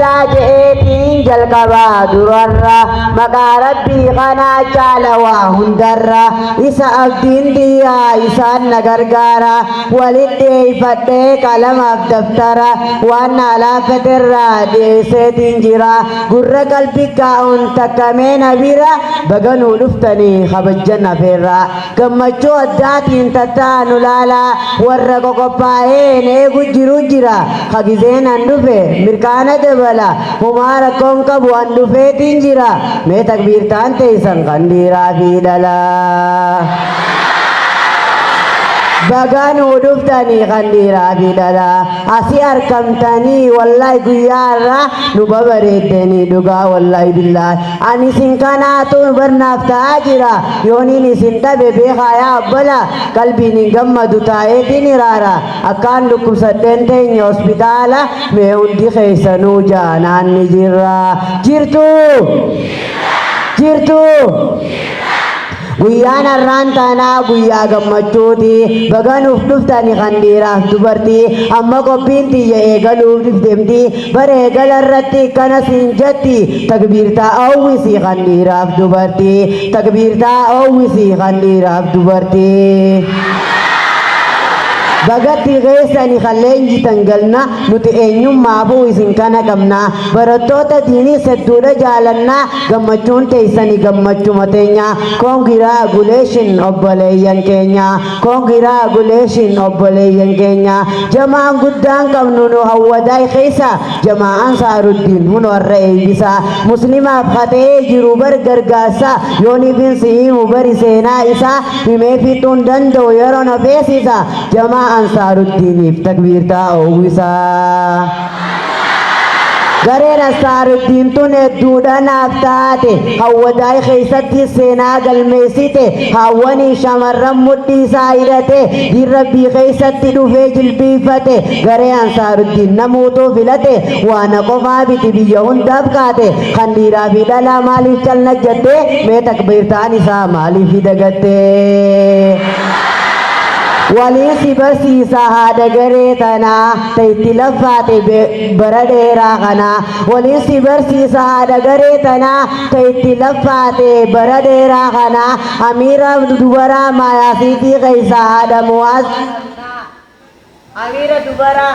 Bismillah je'eetiin jalqaba durarra, maqaa Rabbii kanaa caala waa hundarra, isa abdiin tiyyaa isaan na gargaara, walit dhiyeeyfadhee qalamaaf daftara, waan naa laaffaterraa dhiyeeyseetiin jira, gurra qalbi kaa'uun takka mee na bira, baga nuu dhuftanii kabajjan afeerraa. Gammachuu addaatiin tattaa nu laalaa, warra qoqophaa'ee na eegu jiru jira, ka gizeen an dhufe mirqaana dabala, humaa rakkoon qabu an dhufeetiin jira, mee takbiirtaan teeysan kan dhiiraa fi dhalaa. Baga nuu dhuftanii kan dhiiraa fi dhalaa, asi arkamtanii wallahi guyyaa har'aa nu babareeddanii dhugaa wallahi billaahi. Ani isin kanaatu barnaaf ta'aa jira. Yooniin isin dhabe beekaa yaa obbola, qalbiin hin gammadu taa'eetiin hiraara. Akkaan dhukkubsadheen teenye hospitaala, mee hundi keessanuu jaanaan ni jirra. Jirtuu? Jirtuu? Guyyaan har'aan tanaa guyyaa gammachuuti. Baga nuuf dhuftani kan dhiiraaf dubartii. Amma qophiin tiyya eegaluuf deemti. Bara eegala irratti kana siin jetti. Takbiirtaa oowwisi kan dhiiraaf dubartii. Takbiirtaa oowwisi kan dhiiraaf dubartii. Bagatti geessani kan leenjitan galna, nuti eenyummaafuu isin kana qabna. Barattoota diinii hedduudha jaalanna, gammachuun teessani gammachuma teenya. Congratulation obboleeyyan keenya. Congratulation obboleeyyan keenya. Jamaan guddaan qabnu nu hawwadaay keessa, jamaa Ansaaruddiin hun warra eeybisa. Muslimaaf kata'ee jiru bar gargaarsa, yooniifin si himu bari seenaa isaa, himee fixuun danda'u yeroo na feesisa. Jamaa Ansaaruddiiniif takbiirtaa oowwisa. Gareen Ansaaruddiin tun hedduudha naaf taate, hawwadaay keessatti seenaa galmeessite, hawwanii shamarran mudhii isaa hidhate, diin Rabbii keessatti dhufee jilbiiffate. Garee Ansaaruddiin namuutuu filate, waana qofaa miti biyya hundaaf kaate, kan dhiiraa fi dhalaa maaliif calna jette, mee takbiirtaan isaa maaliif dagatte? Waliin si barsiisa haadha garee tanaa, ta itti laffaate bara dheeraa kanaa. Waliin si barsiisa haadha garee tanaa, ta itti laffaate bara dheeraa kanaa. Amiira dubaraa maayaasiitii keessa haadha Mu'aaz. Amiira dubaraa.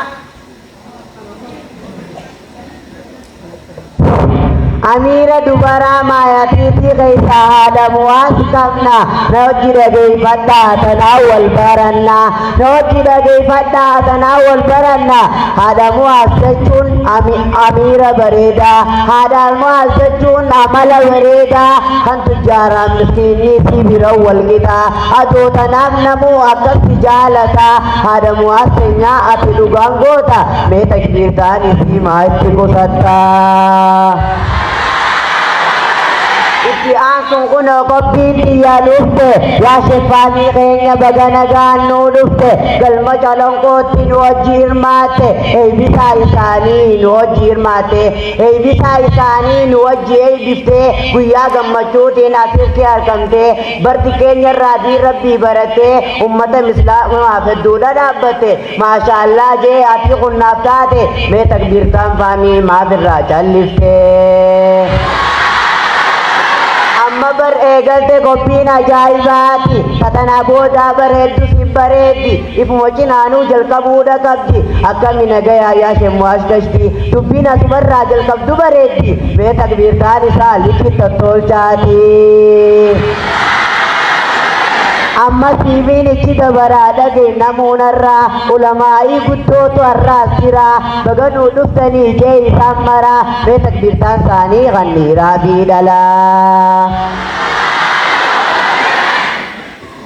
Amiira dubaraa maayatiitii keessaa haadha Mu'aaz qabna. Na hojii dhageeffadhaa tanaa wal baranna. Na hojii dhageeffadhaa tanaa wal baranna. Haadha Mu'aaz jechuun amiira bareedaa. Haadha Mu'aaz jechuun amala bareedaa. Kan tujjaaraan miskiinni si bira wal qixa. Adoo tanaaf namuu akkasi jaalata. Haadha Mu'aaz teenyaa ati dhugaan goota. Mee takbiirtaan isii maa itti qusatta? Itti aansuun kunoo qophiin xiyyaa dhufte, yaa sheffaanii keenya baga nagaan nuu dhufte, galma Calanqootti nu wajji hirmaatte, eeybisaa isaanii nu wajji hirmaatte, eeybisaa isaanii nu wajji eeybifte, guyyaa gammachuutiin asitti argamte, barti keenya irraa diin Rabbii baratte, ummata mislaamumaaf hedduudha dhaabbatte, maashaallaa jee ati kun naaf taate, mee takbiirtaan faamii maaf irraa callifte? Amma bar eegalte qophiin ajaa'ibaati. Tatanaa boodaa bareeddu si bareeddi. Ifuma cinaanuu jalqabuudha qabdi. Akkami nagayaa yaa shemmu ashkashti. Dubbiin asumarraa jalqabdu bareeddi. Mee takbiirtaan isaa likki tottolchaati. Amma siifiin ichi dabaraa dhage namuunarraa, ulamaa'ii guddootu har'aas jira. Baga nuu dhuftanii jee isaan maraa, mee takbiirtaan isaanii kan dhiiraa fi dhalaa.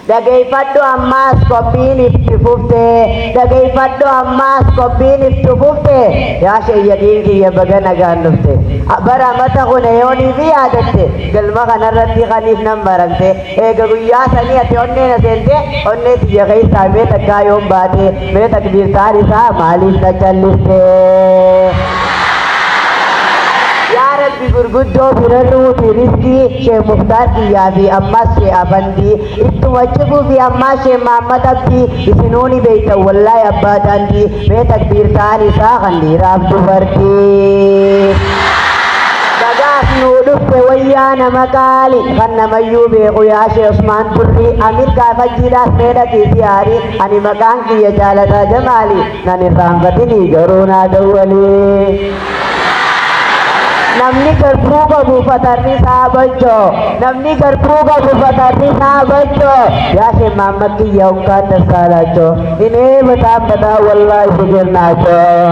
Dhageeffadhu ammaas qophiin itti fufte. Dhageeffadhu ammaas qophiin itti fufte. Yaa sheeyyadiin kiyya baga nagaan dhufte. Bara mata kun yoonii fi yaadatte, galma kanarratti kaniif nan baramte. Eega guyyaa sanii ati onnee na seente, onnee tiyya keessaa mee takkaa yoom baate, mee takbiirtaan isaa maaliif na callifte? Yaa Rabbi gurguddoo bira nuuti riskii Shee Muktaar kiyyaa fi ammaas Shee Afandii, ittuma cifuu fi ammaas Shee Mahammad Abdii, isinuu ni beektan wallaahi abbaa daandii, mee takbiirtaan isaa kan dhiiraaf dubartii. Yooyyaa nama qaali kan namayyuu beeku yaa Shee Usmaan Turrii Amir gaafachiidhaaf mee dhaqii ziyaarii ani maqaan kiyya Jaalataa Jamaali nan irraanfatinii garuu naa dawwalii. Namni garbuu qabu fatarri isaa bachoo namni garbuu qabu fatarri isaa bachoo yaa Shee Mahammad kiyya unkaan dassaalaachoo inee bataan bataa wallaahi fikir naachoo.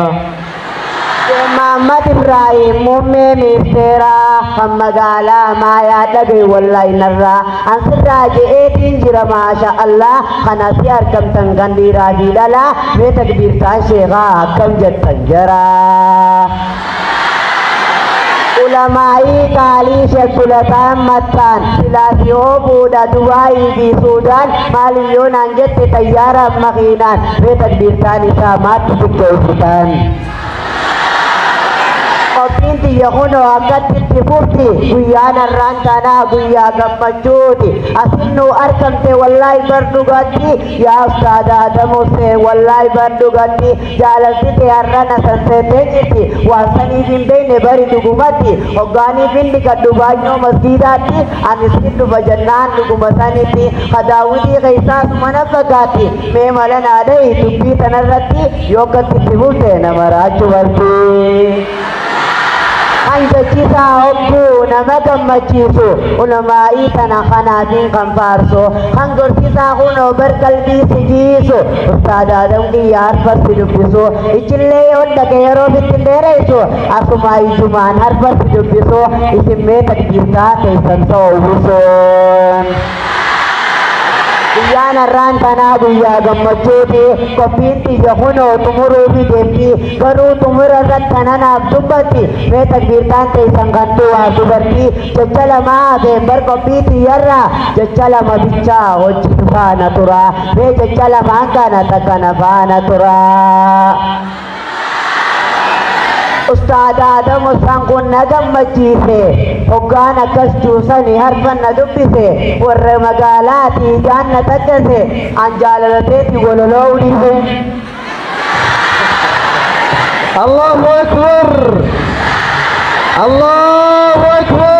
Sheekh Mahammad Ibraahiim muummee ministeeraa kan magaalaa Maayaa dhagahi wallaahi narraa an sirraa je'eetiin jira maasha Allah kan asii argamtan kan dhiiraa fi dhalaa mee takbiirtaan sheekhaa akkam jettan jaraa. Ulamaa'ii qaalii Sheekh Tulataan Mattaan silaa si oofuudha Dubaayii fi Suudaan maaliif yoo naan jette xayyaaraan makiinaan mee takbiirtaan isaa maatti xiqqeessitan. Qophiin tiyya kunoo akkatti itti fufti guyyaan har'aan tanaa guyyaa gammachuuti asin nuu argamte wallaahi bar dhugatti yaa ustaada Adam Hussein wallaahi bar dhugatti jaalalti tee har'a na sanseentee jirti waan saniif hin beekne bari dhugumatti hoggaaniif hin dhiqadhu baanyoo masgiidaatti ani siin dhufa jennaan dhuguma sanitti ka daawwitii keessaas mana fakkaatti mee mala naa dhahi dubbii tanarratti yoo akkatti itti fufte nama raachuu barti. Kan jechisaa hogguu nama gammachiisu ulamaa'ii tana kanaatiin kan faarsu kan gorsisaa kunoo bar qalbii si jiisu ustaad Adam kiyya harfa si dubbisu ichillee yoon dhaqe yeroo fitti hin dheereysu asumaa ijumaan harfa si dubbisu isin mee takbiirtaa keessan ta'uwwisuun. Guyyaan har'aan tanaa guyyaa gammachuuti. Qophiin tiyya kunoo xumuruufi deemti. Garuu xumura irratti tana naaf dubbatti. Mee takbiirtaan teessan kan duwaa dubartii. Jecha lamaa hafeen bar qophii tiyyarraa. Jecha lama bichaa hojjitu faana tura. Mee jecha lamaan kana takka na faana tura. Ustaad Adam Osaan kun na gammachiise. Hoggaan akkas juusani harfan na dubbise. Warra magaalaati ijaan na xaqqase. An jaalalateeti wololoo dhiise. Allahu Akbar. Allahu Akbar.